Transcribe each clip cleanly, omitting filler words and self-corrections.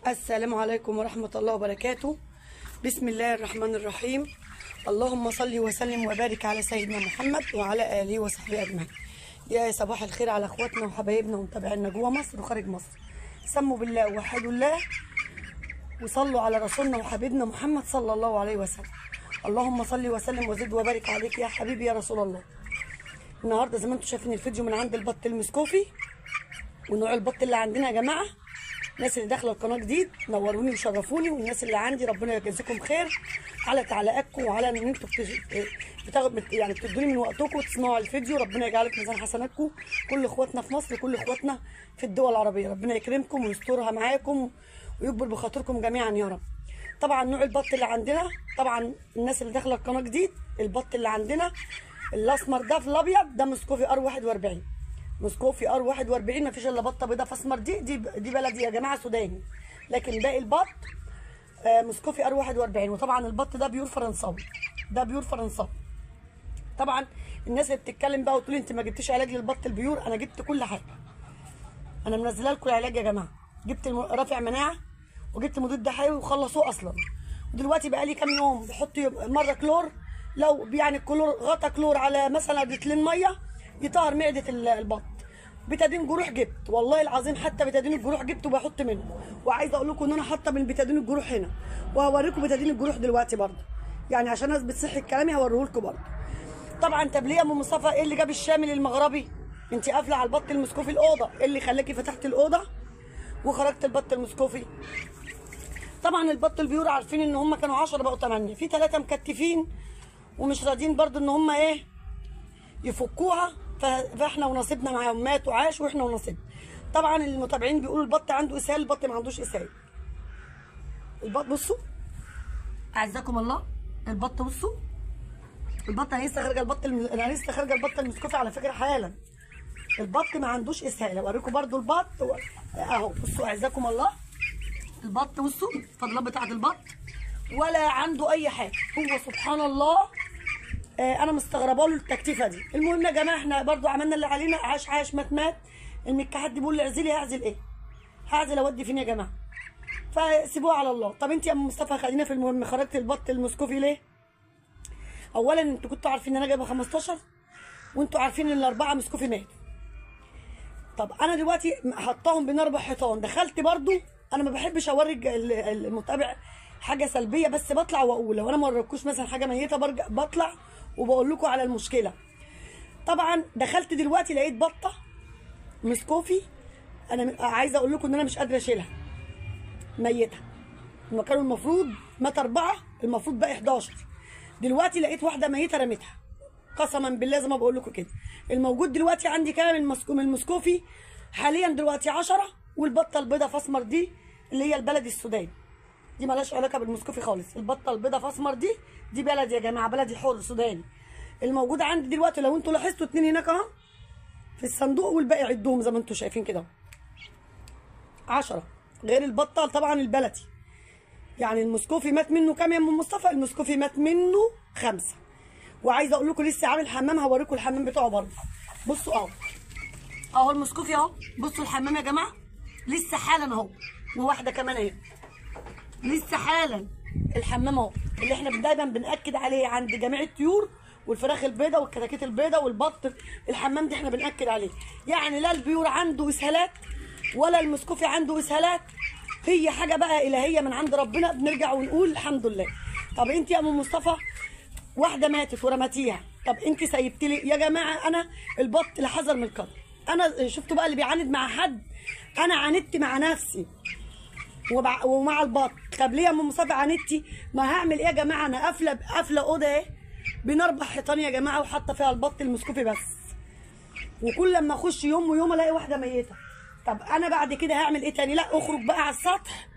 السلام عليكم ورحمة الله وبركاته. بسم الله الرحمن الرحيم. اللهم صل وسلم وبارك على سيدنا محمد وعلى آله وصحبه أجمعين. يا صباح الخير على اخواتنا وحبايبنا ومتابعينا جوه مصر وخارج مصر. سموا بالله ووحدوا الله وصلوا على رسولنا وحبيبنا محمد صلى الله عليه وسلم. اللهم صل وسلم وزد وبارك عليك يا حبيبي يا رسول الله. النهارده زي ما انتم شايفين الفيديو من عند البط المسكوفي ونوع البط اللي عندنا يا جماعة. الناس اللي داخله القناة جديد نوروني وشرفوني، والناس اللي عندي ربنا يجازيكم خير على تعليقاتكم وعلى ان انتم بتاخدوا يعني بتدوني من وقتكم وتسمعوا الفيديو. ربنا يجعلك ميزان حسناتكم. كل اخواتنا في مصر وكل اخواتنا في الدول العربية ربنا يكرمكم ويسترها معاكم ويكبر بخاطركم جميعا يا رب. طبعا نوع البط اللي عندنا، طبعا الناس اللي داخله القناة جديد، البط اللي عندنا الاسمر ده في الابيض ده مسكوفي R 41، مسكوفي R 41. مفيش الا بطه بيضة في اسمر، دي بلدي يا جماعة سوداني، لكن باقي البط مسكوفي R 41. وطبعا البط ده pure فرنساوي، ده pure فرنساوي. طبعا الناس اللي بتتكلم بقى وتقول انت ما جبتيش علاج للبط ال pure، انا جبت كل حاجة، انا منزله لكم العلاج يا جماعة. جبت رافع مناعة وجبت مضاد حيوي وخلصوه اصلا، ودلوقتي بقى لي كام يوم بحط مرة كلور، لو يعني الكلور غطا كلور على مثلا لترين مية يطهر معده البط. بتادين جروح جبت، والله العظيم حتى بتادين الجروح جبت وبحط منه. وعايزه اقول لكم ان انا حاطه من بتادين الجروح هنا، وهوريكم بتادين الجروح دلوقتي برده، يعني عشان اثبت صحة كلامي هوريه لكم برده. طبعا طب ليه يا ام مصطفى ايه اللي جاب الشامل المغربي؟ انت قافله على البط المسكوفي الاوضة، ايه اللي خلاكي فتحت الاوضة وخرجت البط المسكوفي؟ طبعا البط ال pure عارفين ان هم كانوا 10 بقوا 8، في 3 مكتفين ومش راضيين برده ان هم ايه يفكوها، فاحنا ونصيبنا معاهم، مات وعاش واحنا ونصيبنا. طبعا المتابعين بيقولوا البط عنده اسهال، البط ما عندوش اسهال. البط بصوا اعزكم الله، البط بصوا، البط انا لسه خارجه البط انا لسه خارجه البط المسكوفي على فكرة حالا. البط ما عندوش اسهال، اوريكم برده البط اهو. بصوا اعزكم الله، البط بصوا الفضلات بتاعه البط ولا عنده اي حاجة، هو سبحان الله. انا مستغربه له التكتيفه دي. المهم يا جماعة احنا برضو عملنا اللي علينا، عاش عاش مات مات. المكحات دي بيقول لي اعزلي، هعزل ايه؟ هعزل اودي فين يا جماعة؟ فسيبوها على الله. طب انت يا ام مصطفى خلينا في المهم، خرجت البط المسكوفي ليه؟ اولا انتوا كنتوا عارفين ان انا جايبه 15، وانتوا عارفين ان الاربعة مسكوفي ماتوا. طب انا دلوقتي حطاهم بين 4 حيطان، دخلت برضو، انا ما بحبش اوري المتابع حاجة سلبية، بس بطلع واقول لو انا ما وريتكوش مثلا حاجة ميته برجع بطلع وبقول لكم على المشكلة. طبعا دخلت دلوقتي لقيت بطه مسكوفي، انا عايزه اقول لكم ان انا مش قادرة اشيلها، ميته. هما كانوا المفروض مات 4، المفروض باقي 11، دلوقتي لقيت واحدة ميته رميتها، قسما بالله زي ما بقول لكم كده. الموجود دلوقتي عندي كام المسكوفي حاليا دلوقتي 10، والبطه البيضة فاسمر دي اللي هي البلدي السوداني دي مالهاش علاقة بالمسكوفي خالص. البطة البيضة فاسمر دي بلدي يا جماعة، بلدي حر سوداني. الموجود عندي دلوقتي لو انتوا لاحظتوا 2 هناك اهو في الصندوق، والباقي عدوهم زي ما انتوا شايفين كده 10، غير البطة طبعا البلدي. يعني المسكوفي مات منه كام يا ام مصطفى؟ المسكوفي مات منه 5. وعايزه اقول لكم لسه عامل حمام، هوريكم الحمام بتاعه برضه. بصوا اهو، اهو المسكوفي اهو، بصوا الحمام يا جماعة لسه حالا اهو، وواحدة كمان اهي لسه حالا الحمام اهو، اللي احنا دايما بنأكد عليه عند جميع الطيور والفراخ البيضة والكتاكيت البيضة والبط، الحمام دي احنا بنأكد عليه. يعني لا ال pure عنده اسهالات ولا المسكوفي عنده اسهالات، هي حاجة بقى الهيه من عند ربنا، بنرجع ونقول الحمد لله. طب انت يا ام مصطفى واحدة ماتت ورمتيها، طب انت سيبتي لي يا جماعة؟ انا البط لا حذر من القدر، انا شفتوا بقى اللي بيعاند مع حد، انا عاندت مع نفسي ومع البط. طب ليه يا ام مصطفى عاندتي؟ ما هعمل ايه يا جماعة؟ انا قافله اوضة اهي بين 4 حيطان يا جماعة، وحاطه فيها البط المسكوفي بس، وكل لما اخش يوم ويوم الاقي واحدة ميته. طب انا بعد كده هعمل ايه تاني؟ لا اخرج بقى على السطح،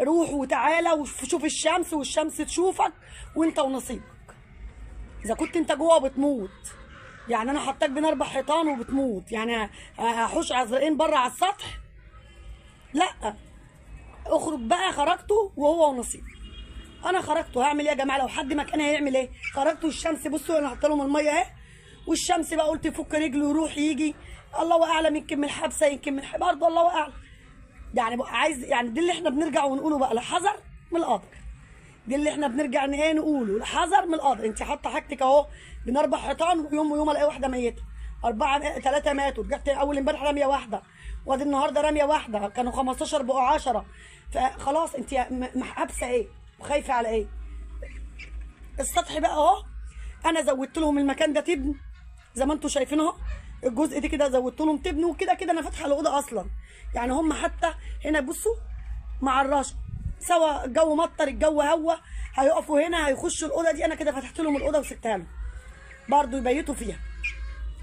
روح وتعالى وشوف الشمس والشمس تشوفك وانت ونصيبك. اذا كنت انت جوه بتموت، يعني انا حطاك بين 4 حيطان وبتموت، يعني هحوش عزرقين بره على السطح؟ لا اخرج بقى. خرجته وهو ونصيبه، انا خرجته هعمل ايه يا جماعة؟ لو حد مكاني هيعمل ايه؟ خرجته الشمس، بصوا انا حاطه لهم المية اهي، والشمس بقى قلت يفك رجله يروح يجي، الله اعلم، يمكن من الحبسة يمكن من برضه الله اعلم. يعني عايز يعني دي اللي احنا بنرجع ونقوله بقى، الحذر من القدر. دي اللي احنا بنرجع ايه نقوله، الحذر من القدر. انت حاطه حاجتك اهو بين 4 حيطان، ويوم ويوم الاقي واحدة ميته، 4 3 ماتوا، رجعت اول امبارح راميه واحدة، وادي النهارده راميه واحدة، كانوا 15 بقوا 10. فخلاص انت حابسه ايه وخايفة على ايه؟ السطح بقى اهو انا زودت لهم المكان ده تبن زي ما انتم شايفين اهو، الجزء ده كده زودت لهم تبن، وكده كده انا فاتحة الاوضة اصلا، يعني هم حتى هنا بصوا معرشه، سواء الجو مطر الجو هوا هيقفوا هنا هيخشوا الاوضة دي، انا كده فتحت لهم الاوضة وسبتها لهم برضو يبيتوا فيها.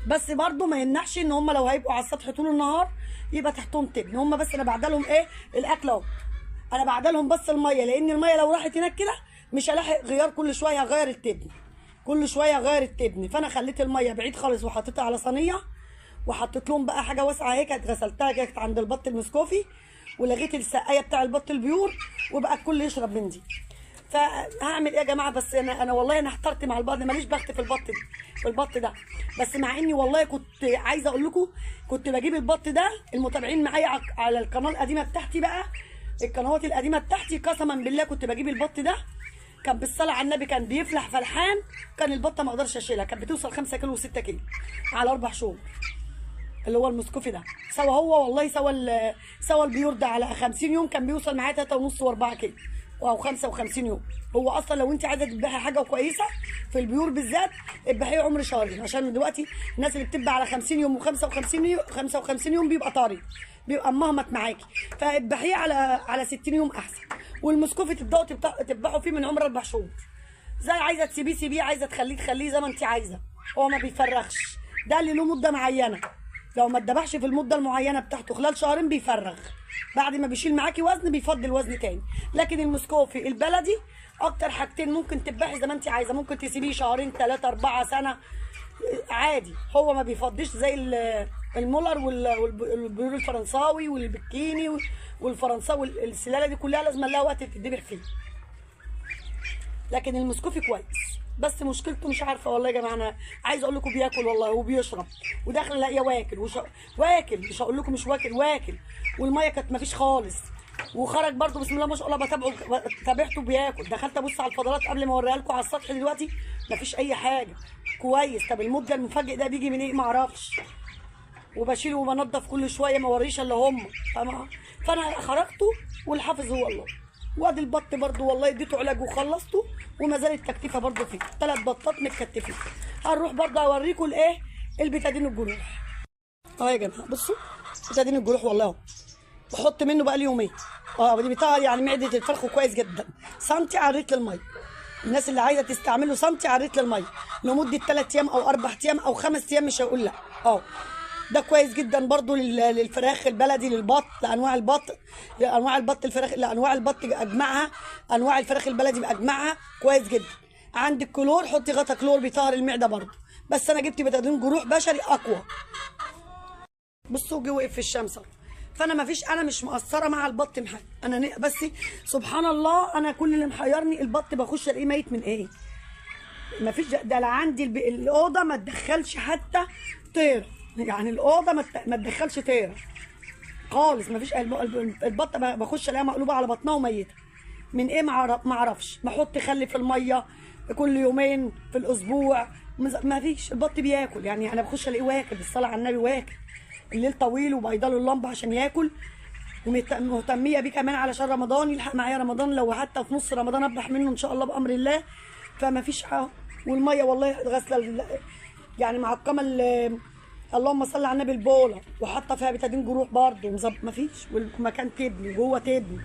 بس برضو ما يمنعش ان هم لو هيبقوا على السطح طول النهار يبقى تحتهم تبن. هم بس انا بعدلهم ايه الاكل اهو، انا بعدلهم بس المية، لان المية لو راحت هناك كده مش هلاحق غيار، كل شوية هغير التبن، كل شوية غير التبن. فانا خليت المية بعيد خالص وحطيتها على صينية، وحطيت لهم بقى حاجة واسعة اهي كانت غسلتها كانت عند البط المسكوفي، ولغيت السقاية بتاع البط ال pure، وبقى الكل يشرب من دي. فهعمل ايه يا جماعة؟ بس انا والله انا احترت مع البط، ماليش بخت في البط ده، في البط ده. بس مع اني والله كنت عايزه اقول لكم كنت بجيب البط ده، المتابعين معايا على القناة القديمة بتاعتي بقى، القنوات القديمة بتاعتي، قسما بالله كنت بجيب البط ده، كان بالصلاة على النبي كان بيفلح فلحان، كان البطة ما اقدرش اشيلها، كانت بتوصل 5 كيلو و6 كيلو على 4 شهور، اللي هو المسكوفي ده. سوا هو والله سوا ال pure ده على 50 يوم كان بيوصل معايا 3.5 و4 كيلو او 55 يوم. هو اصلا لو انت عايزه تذبحي حاجة كويسة في ال pure بالذات اذبحيه عمر شهرين، عشان دلوقتي الناس اللي بتبقى على 50 يوم و55 يوم 55 يوم بيبقى طري، بيبقى مهمت معاكي، فاذبحيه على 60 يوم احسن. والمسكوفي تبداوا تذبحوا فيه من عمر 4 شهور، زي عايزه تسيبيه سيبيه، عايزه تخليه تخليه زي ما انت عايزه، هو ما بيفرخش، ده اللي له مده معينة، لو ما اتذبحش في المدة المعينة بتاعته خلال شهرين بيفرغ، بعد ما بيشيل معاكي وزن بيفضل وزن تاني. لكن المسكوفي البلدي اكتر حاجتين ممكن تذبحي زي ما انت عايزه، ممكن تسيبيه شهرين 3 4 سنة عادي، هو ما بيفضيش زي المولر وال pure الفرنساوي والبكيني والفرنساوي، السلالة دي كلها لازم لها وقت تتذبح فيه. لكن المسكوفي كويس، بس مشكلته مش عارفه والله يا جماعة، انا عايزه اقول لكم بياكل والله وبيشرب وداخل لاقيه واكل واكل، مش هقول لكم مش واكل، واكل، والمية كانت مفيش خالص، وخرج برده بسم الله ما شاء الله، بتابعه تابعته بياكل. دخلت ابص على الفضلات قبل ما اوريها لكم على السطح دلوقتي مفيش اي حاجة، كويس. طب المبدع المفاجئ ده بيجي من ايه؟ معرفش. وبشيله وبنضف كل شوية، ما وريش الا هم، فانا خرجته والحافظ هو الله. وادي البط برده والله اديته علاج وخلصته، وما زالت التكتيفه برده فيه، 3 بطات متكتفين. هنروح برده اوريكم الايه البتادين الجروح اهو يا جماعة، بصوا بتادين الجروح والله اهو، بحط منه بقى لي يومين دي بيطهر يعني معده الفرخ كويس جدا. سنتي على رتل المية، الناس اللي عايزه تستعمله سنتي على رتل المية لمدة 3 ايام او 4 ايام او 5 ايام، مش هقول لا. ده كويس جدا برضو للفراخ البلدي، للبط، لانواع البط، لانواع البط الفراخ، لانواع البط اجمعها، انواع الفراخ البلدي باجمعها كويس جدا. عندك كلور حطي غطا كلور بيطهر المعدة برضو، بس انا جبت بتادين جروح بشري اقوى. بصوا جه وقف في الشمس، فانا ما فيش، انا مش مقصرة مع البط محل انا، بس سبحان الله انا كل اللي محيرني البط بخش الاقيه ميت من ايه؟ ما فيش ده، لا عندي الاوضة ما تدخلش حتى طير، يعني الاوضة ما تدخلش طير خالص، ما فيش. البطة بخش الاقيها مقلوبة على بطنها وميتة من ايه؟ ما اعرفش. بحط خل في المية كل يومين في الاسبوع، ما فيش. البط بياكل، يعني انا بخش الاقيه واكل بالصلاة على النبي، واكل الليل طويل وبيضله اللمبة عشان ياكل، ومهتميه بيه كمان علشان رمضان يلحق معايا رمضان، لو حتى في نص رمضان اذبح منه ان شاء الله بامر الله. فما فيش حاجة. والمية والله غاسله يعني معقمه اللهم صل على النبي البوله، وحاطه فيها بتادين جروح برده، ما فيش. والمكان تبني جوه تبني.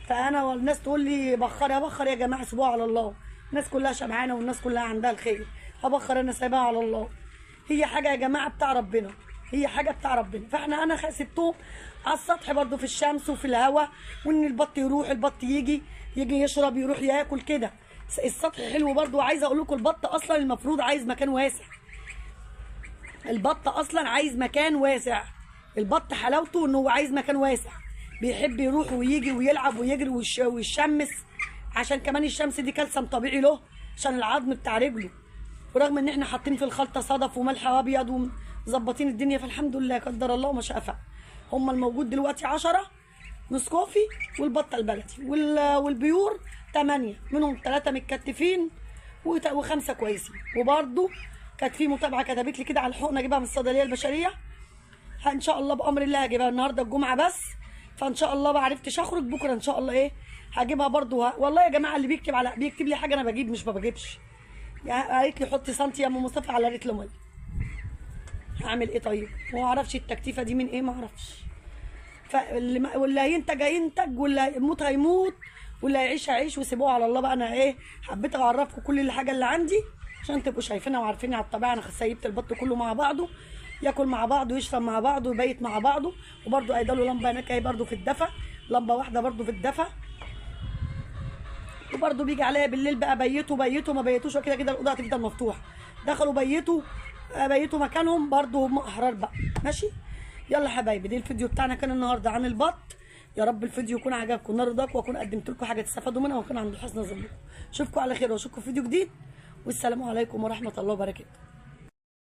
فانا والناس تقول لي بخر يا بخر يا جماعة، سيبوها على الله، الناس كلها شبعانه والناس كلها عندها الخير، هبخر انا سايباها على الله. هي حاجة يا جماعة بتاع ربنا، هي حاجة بتاع ربنا. فاحنا انا سبتهم على السطح برده في الشمس وفي الهواء، وان البط يروح البط يجي، يجي يشرب يروح ياكل كده. السطح حلو برده. وعايزه اقول لكم البط اصلا المفروض عايز مكان واسع، البط اصلا عايز مكان واسع. البط حلاوته ان هو عايز مكان واسع، بيحب يروح ويجي ويلعب ويجري ويشمس، عشان كمان الشمس دي كالسيوم طبيعي له عشان العظم بتاع رجله. ورغم ان احنا حاطين في الخلطة صدف وملح ابيض ومظبطين الدنيا، فالحمد لله قدر الله وما شاء فعل. هم الموجود دلوقتي 10، مسكوفي والبطه البلدي وال pure 8، منهم 3 متكتفين و5 كويسين. وبرده كانت في متابعه كتبت لي كده على الحقنة اجيبها من الصيدلية البشرية، ان شاء الله بامر الله هجيبها النهارده الجمعة بس، فان شاء الله ما عرفتش اخرج بكره ان شاء الله ايه هجيبها برده. والله يا جماعة اللي بيكتب على بيكتب لي حاجة انا بجيب مش ما بجيبش، يعني قالت لي حطي سنتي يا ام مصطفى على ريت مية، هعمل ايه طيب؟ ما اعرفش التكتيفه دي من ايه، ما اعرفش. فاللي واللي هينتج هينتج، واللي هيموت هيموت، واللي هيعيش هيعيش، وسيبوه على الله بقى. انا ايه حبيت اعرفكم كل الحاجة اللي عندي عشان تبقوا شايفينها وعارفينها على الطبيعة. انا سيبت البط كله مع بعضه، ياكل مع بعضه ويشرب مع بعضه ويبيت مع بعضه. وبرده قايله له لمبة هناك اهي برده في الدفا، لمبة واحدة برده في الدفا. وبرده بيجي عليا بالليل بقى بيتوا بيتوا ما بيتوش، وكده كده الاوضة هتفضل مفتوحة. دخلوا بيتوا بيتوا مكانهم برده، هم احرار بقى. ماشي، يلا حبايبي، دي الفيديو بتاعنا كان النهارده عن البط. يا رب الفيديو يكون عجبكم ونرضاكم، واكون قدمت لكم حاجة تستفادوا منها، واكون عند حسن ظنكم. اشوفكم على خير واشوفكم في فيديو جديد، والسلام عليكم ورحمة الله وبركاته.